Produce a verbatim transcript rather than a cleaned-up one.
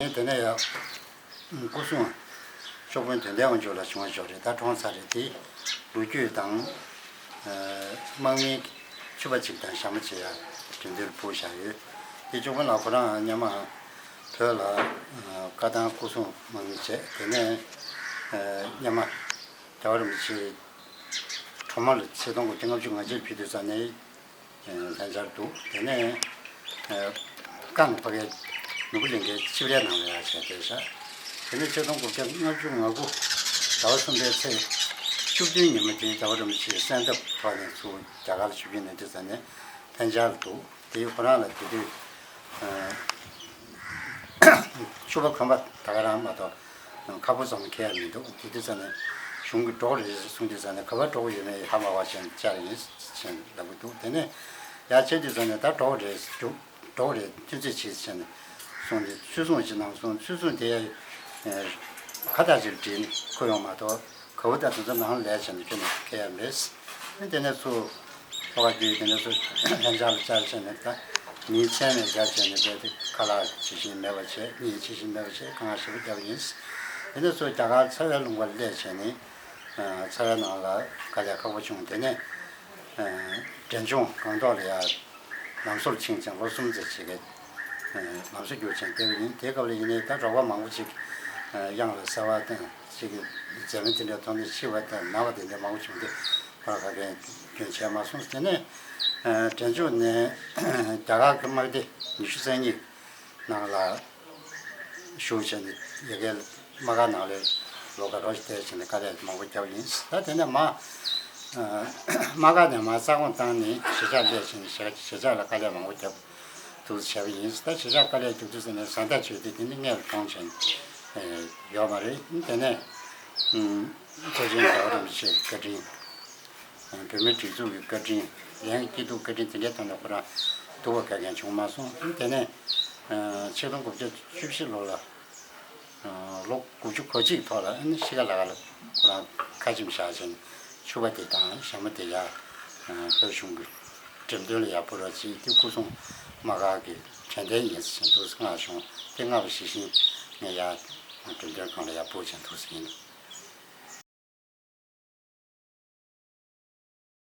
དེ་ནས་ཡང་སྐུ་སྲུང་སྐྱོབ་དཔོན་དོན་ལྡན་དབང་ཕྱུག་ལགས་བྱུང་བ་ཞོག་རེད། ད་གྲོངས་ཚར་རེད། དེ་ལོ་རྒྱུས་དང་། ཨ། དམག་མིའི་ཕྱུ་པ་གཅིག་དང་ཞྭ་མོ་གཅིག་ཡང་འགྲེམས་སྟོན་ཕུལ་བཞག་ཡོད། དེ་སྐྱོབ་དཔོན་ལགས་ཁོ་རང་སྔོན་མ་བོད་ལ། ཨ། བཀའ་ཐང་སྐུ་སྲུང་དམག་མི་བྱས། དེ་ནས། ཨ། སྔོན་མ་རྒྱལ་བ་རིན་པོ་ཆེ་གྲོ་མ་ལ་ཆིག་སྟོང་དགུ་བརྒྱ་ལྔ་བཅུ་ང་གཅིག་ཕེབས་དུས་ཙམ་ནས། ལྷན་བཅར་འདུག་དེ་ནས་ཀན་ལྷོ་ཁའི་ནོར་བུ་གླིང་གའི་ཆིབས་རའི་ནང་ལ་ཡར་བྱས་བསྡད་ཤག་དེ་ནས་ཆིག་སྟོང་དགུ་བརྒྱ་ལྔ་བཅུ་ང་དགུ་ཟླ་བ་གསུམ་པའི་ཚེས་བཅུ་བདུན་ཉིན་མོ་དེ་རྒྱལ་བ་རིན་པོ་ཆེའི་གསོལ་འདེབས་ཐོག་ནས་ཚུར་རྒྱ་གར་ལ་ཆིབས་བསྒྱུར་གནང་དུས་ཙམ་ནས་ལྷན་བཅར་ལ་འདུག་དེ་ཁོ་རང་ལ་དེ་དུས། ཕྱུ་པ་གོན་པ་ད་ག་རང་མ་གཏོགས་ཁ་སྤུ་ཙམ་འཁེལ་ཡ་མི་འདུག་དེ་དུས་ཙམ་ནས་གཞུང་གིས་འགྲོ་དགོས་རེད་ཟེར་གསུངས་དུས་ཙམ་ནས་ག་པར་འགྲོ་དགོས་ཡོད་མེད་ཧ་མ་གོ་བྱས་ནས་བཅར་ཡིན་ཟེར་ལབ་ཀྱི་འདུག་དེ་ནས་ཡར་བཅར་དུས་ཙམ་ནས་ད་འགྲོ་དགོས་རེད་ཟེར། འགྲོ་དགོས་རེད། ཐུགས་རྗེ་ཆེ་ཟེར་ནས་གསུངས་ཏེ་ཆོས་སྲུང་ཅིག་གནང་སོང་། ཆོས་སྲུང་དེ་ཁ་བཏགས་ཅིག་བྲིས་ནས་བསྐུར་ཡོང་མ་གཏོགས། ག་བུ་དང་དེ་ཚོ་ནང་ལས་བྱས་ནས་ཁྱོན་ནས་འཁེལ་ཡ་མེད། དེ་ནས་ཚུར་ལྷོ་ཁ་བརྒྱུད་དེ་ནས་ཚུར་ལྷན་བཅར་ལ་བཅར་བྱས་ནས། ད་མིའི་མཚན་ནས་སྦྱར་བྱས་ནས་བསྡད་དེ་ཁ་ལག་ཇི་བཞིན་མེད་པ་བྱས། གཉིད་ཇི་བཞིན་མེད་པ་བྱས། དཀའ་ངལ་ཞེ་པོ་བརྒྱབ་ཡིན། དེ་ནས་ཚུར་རྒྱ་གར་ཚ་བའི་ལུང་པར་སླེབས་བྱས་ནས། ཚ་བའི་ནང་ལ་དཀའ་ལས་ཁག་པོ་བྱུང་། དེ་ནས་འབྲས་ལྗོངས་སྒང་ཏོག་ལ་ཡར་ལམ་བཟོར་ཕྱིན་ཙང་ལོ་གསུམ་ཙམ་ཞིག་གི་ལམ་བཟོ་བསྒྱུར་བྱས་བསྡད་པ་ཡིན། དེའི་སྐབས་ལ་ཡིན་ནའི་ད་རོགས་པ་མང་པོ་ཅིག་གཡང་ལ་ཟ་བ་དང་། ཅིག་གི་རྫས་མ་དེ་འདྲ་ཐོག་ནས་འཆི་བ་དང་ན་བ་དེ་འདྲ་མང་པོ་བྱུང་སྟེ་ཕར་ཁ་གན་རྒྱུན་ཆད་མ་སོང་། དེ་ནས་འབྲས་ལྗོངས་ནས་རྒྱ་གར་གྱི་དམག་སྡེ་ཉི་ཤུ་རྩ་གཉིས་ནང་ལ་ཞུགས་བྱས་ནས་ཡ་གིའི་དམག་སྒར་ནང་ལ་ལོ་འགའ་རོགས་ཤིག་བསྡད་བྱས་ནས་དཀའ་ལས་མང་པོ་བརྒྱབ་ཡིན། ད་དེ་ནས་མ་དམག་སྒར་ནས་མར་རྩ་དགོངས་བཏང་ནས་གཞིས་ཆགས་སླེབས་བྱས་ནས་གཞིས་ཆགས་ལ་དཀའ་ལས་མང་པོ་བརྒྱབ་འདུག་བྱས་པ་ཡིན། ད་གཞིས་ཆགས་དཀའ་ལས་རྒྱག་དུས་ཙམ་ནས་བཟའ་ཟླ་བྱས་ཏེ་དེ་ནི་མངལ་གཏོང་བྱས་ཡོད་མ་རེད། དེ་ནས་ཐེག་ཆེན་རྒྱལ་བ་རིན་པོ་ཆེའི་བཀའ་དྲིན། བོད་མིའི་སྒྲིག་འཛུགས་ཀྱི་བཀའ་དྲིན། ལན་སྐྱིད་སྡུག་བཀའ་དྲིན་དེ་འདྲའི་ཐོག་ནས་ཁོ་རང་སྡུག་པ་ག་གེ་བྱུང་མ་སོང་། དེ་ནས་ཆིག་སྟོང་དགུ་བརྒྱ་བཅུ་བཞི་ལོ་ལ། ལོ་དགུ་བཅུ་གོ་གཅིག་ཐོག་ལ་ཨ་ནི་ཤི་ཁ་ལ་ཁ་ལ་ཁོ་རང་ཁ་ཆེམས་བཞག་བྱས་ནས་ཕྱུ་པ་དེ་དང་ཞྭ་མོ་དེ་ཡར་བོད་གཞུང་གི་འགྲེམས་སྟོན་ལ་ཡར་འབུལ་རོགས་བྱེད། དེ་སྐུ་སྲུང་དམག་སྒར་གྱི་དྲན་རྟེན་ཡིན་ཟེར་འདུག་སེ་མངགས་བྱུང་། དེ་མངགས་པ་ཇི་བཞིན་ངས་ཡར་འགྲེམས་སྟོན་ཁང་ལ་ཡར་འབུལ་བྱས་འདུག་སེ་ཡིན།